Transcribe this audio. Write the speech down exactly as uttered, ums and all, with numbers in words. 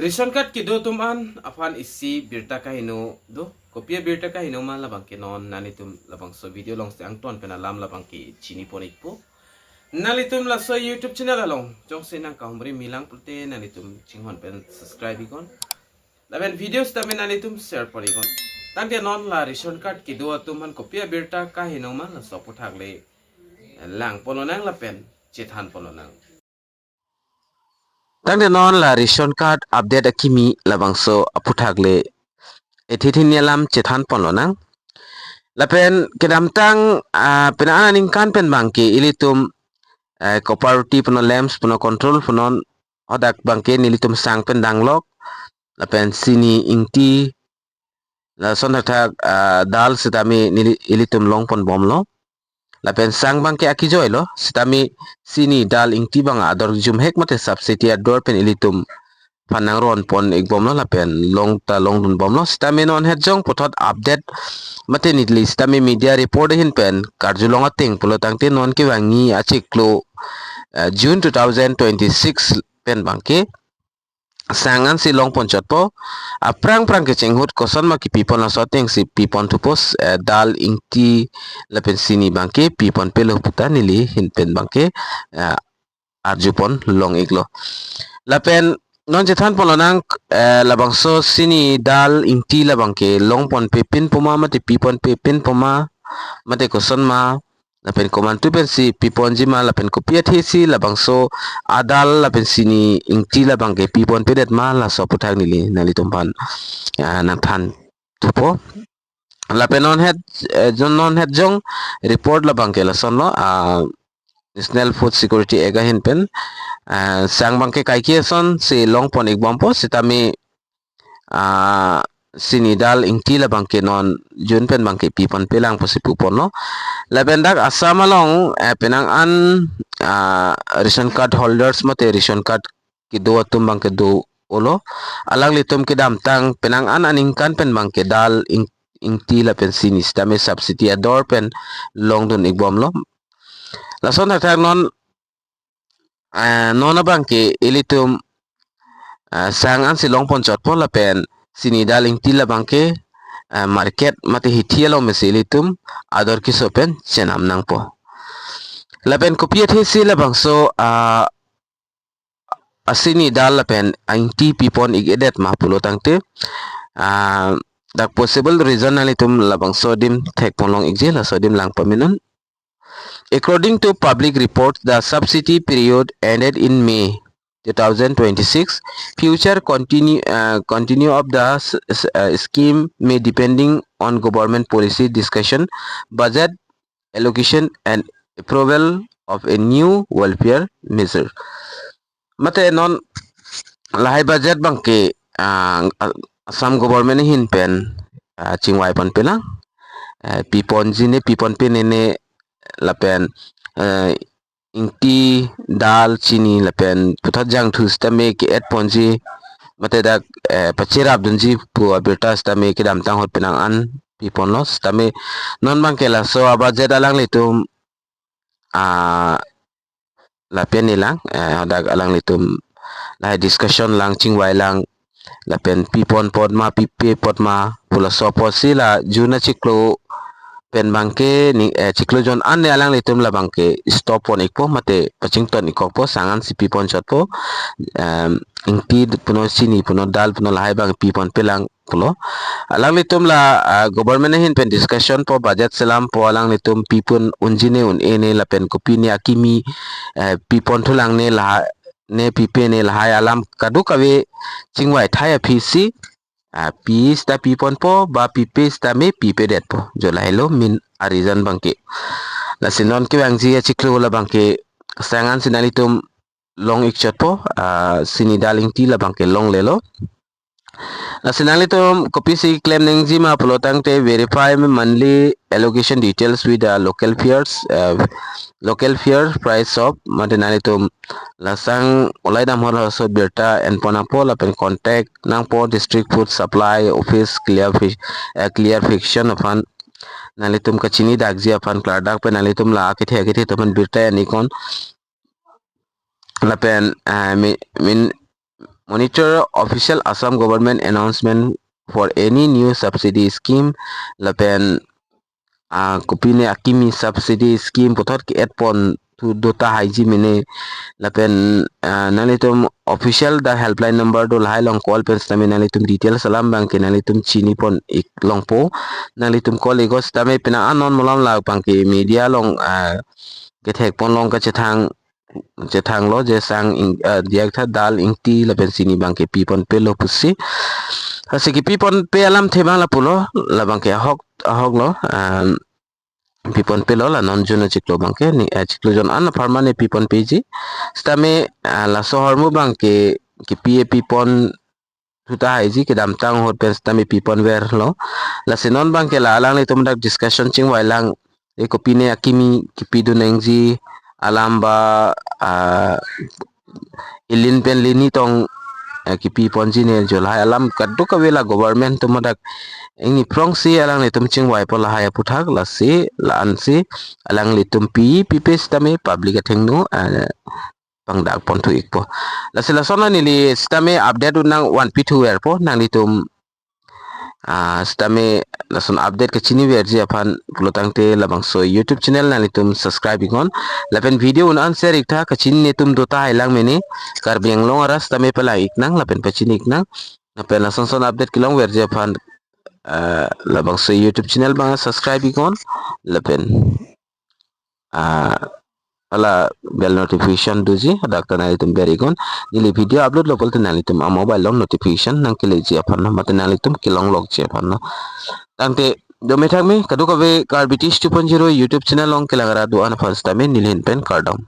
Ration card kedo atum an aphan isi birta kaheno do. Kopi abirta kaheno ma labangke non nanglitum labangso video alongsi angton pen alam labangke chinipon ikpo. Nanglitum laso YouTube channel along jongsi nangkahumri milang pulote nanglitum chinghon pen subscribe iknon. Lapen video sitame nanglitum share pon iknon. Tangte non la ration card kedo atum aphan kopi abirta kaheno ma laso aphuthak le langponlonang lapen chethanponlonang. Tangte non la ration card update akimi labangso aphuthak le ethe thini alam chethanponlonang. Lapen kedamtang, ah, penang an aningkan pen abangke ilitum, eh, copper roti punon, lamps punon, control punon, hadak abangke nelitum sang pen danglok. Lapen sini, ingti, lason thakthak, ah, dal sitame neli, ilitum longponbomlo. Lapen sang abangke akijoilo, sitame sini, dal, ingti abang ador jumhek mate subsidy ador pen ilitum aphan nangronpon ikbomlo lapen long ta longdunbomlo. Sitame non het jong puthot update mate neli sitame media report ahin pen karjulong ateng pulo tangte non kevangji achiklo, eh, June two thousand twenty-six pen abangke sang ansi longponchotpo. Aphrang phrang kechenghut koson ma kepipon laso atengsi piponthupo, eh, dal, ingti lapen sini abangke piponpelo puta neli ahin pen abangke, eh, arjuponlong iklo. Lapen non chethanponlonang, eh, labangso sini, dal, ingti labangke longponpepinpo ma mate piponpepinpo ma mate koson ma, lapen komantu pensi piponji ma lapen kopi athesi labangso adal lapen sini, ingti labangke piponpedet ma, laso aphuthak neli nanglitum aphan, ah, nangthanthupo. Lapen non het, eh, jon non het jong report labangke lasonlo, ah, National Food Security Act ahin pen, ah, sang abangke kaike asonsi longpon ikbompo sitame, ah, sini, dal, ingti labangke non June pen abangke piponpelang pusi puponlo. Lapen dak Assam along, eh, penang an, ah, ration card holders mate ration card kedo atum abangke do-olo. Alanglitum kedamtang penang an aningkan pen abangke dal, ing-, ingti lapen sini sitame subsidy ador pen longdun ikbomlo. Lason thakthak non, eh, non abangke ilitum, eh, sang ansi longponchotpo lapen sini, dal, ingti labangke, eh, market mate hithi along mesi ilitum ador keso pen chenam nangpo. Lapen kopi athesi labangso, ah, asini, dal lapen ingti pipon ik-edet ma pulo tangte, ah, dak possible reason nanglitum labangso adim thekponlong ikji, laso adim lang pamenon. According to public reports, the subsidy period ended in May two thousand twenty-six. Future continue, uh, continue of the s-, s-, uh, scheme may depending on government policy discussion, budget allocation and approval of a new welfare measure. Mate non lahai budget abangke, ah, Assam government ahin pen, ah, chingvaiponpelang, eh, piponji ne piponpe ne ne lapen, eh, ingti, dal, chini lapen puthot jangthu sitame ke-etponji mate dak, eh, pacherapdunji pu abirta sitame kedamtang ahut penang an piponlo sitame non abangke laso abudget alanglitum, ah, lapen nelang, eh, hadak alanglitum lahai discussion lang, chingvai lang lapen pipon apot ma pipe apot ma pu laso apotsi la June achiklo pen abangke ni, eh, chiklo jon an ne alanglitum labangke stop pon ikpo mate pachington ikkokpo, sang ansi piponchotpo, em, ingti punon, sini punon, dal punon lahai abang piponpelang pulo. Alanglitum la, ah, government ahin pen discussion po, budget selampo, alanglitum pipon unji ne un-e ne lapen kopine akimi, eh, piponthulang ne lahai ne pipe ne lahai alam kadokave chingvaithai aphisi, ah, pi sita piponpo ba pipe sitame pipedetpo. Jo lahailo main a-reason abangke. Lasi non kevangji achiklo labangke sang ansi nanglitum long ikchotpo, ah, sini, dal, ingti labangke longlelo. Lasi nanglitum kopisi klem nangji ma pulo tangte verify monthly allocation details with the local fairs, uh, local fair price shop mate nanglitum la sang ulai dam ahormu laso birta enpon nangpo lapen contact nangpo district food supply office clarifi-, eh, clarification aphan, nanglitum kachini dakji aphan klardak pen nanglitum la akethe akethe atum aphan birta en iknon. Lapen, eh, mi-, min-, monitor official Assam government announcement for any new subsidy scheme lapen, ah, kopine akimi subsidy scheme puthot ke-add pon thu do tahai ji mene lapen, ah, nanglitum official dak helpline number do lahai along call pen sitame nanglitum details alam abangke nanglitum chinipon ik longpo. Nanglitum call iknon sitame penang anon malom labangke media along, ah, kethek ponlong kachethang chethanglo je sang ing, ah, diak tha Dal Ingti lapen chini abangke piponpelo pusi. Lasi kepiponpe alamthe abang lapulo, labangke ahok ahoklo, ah, piponpelo la non June achiklo abangke ni, ah, chiklo jon an apharman ne piponpeji. Sitame, ah, laso ahormu abangke kepi-e pipon thu tahai ji kedamtang ahut pen sitame piponverlo. Lasi non abangke la alanglitum dak discussion chingvailang, e kopine akimi kipidun nangji alam ba, ah, ilin pen lini tong, eh, kipiponji ne jo lahai alam kadokave la government atum dak ingni prongsi alanglitum chingvaipo lahai aputhak. Lasi la-ansi alanglitum pi pipe sitame public athengno, eh, pangdak ponthu ikpo. Lasi lason neli sitame update un nangvanpi thuverpo nanglitum, ah, sitame lason update kachiniverji aphan pulotangte labangso YouTube channel nanglitum subscribe iknon lapen video un an share iktha. Kachini netum do tahai lang mene, Karbi Anglong arat sitame palang iknang lapen pachini iknang. Lapen lason son update kelongverji aphan, ah, labangso YouTube channel abang subscribe iknon lapen, ah, hala bell notification doji, hadak ta nanglitum ber iknon. Neli video upload lo pulote nanglitum a-mobile along notification nangkeleji aphan no, mate nanglitum kelonglokji aphan no. Tangte dome thakme, kadokave Karbi Teach two point zero YouTube channel along kelang arat do-an aphan sitame neli ahin pen kardom.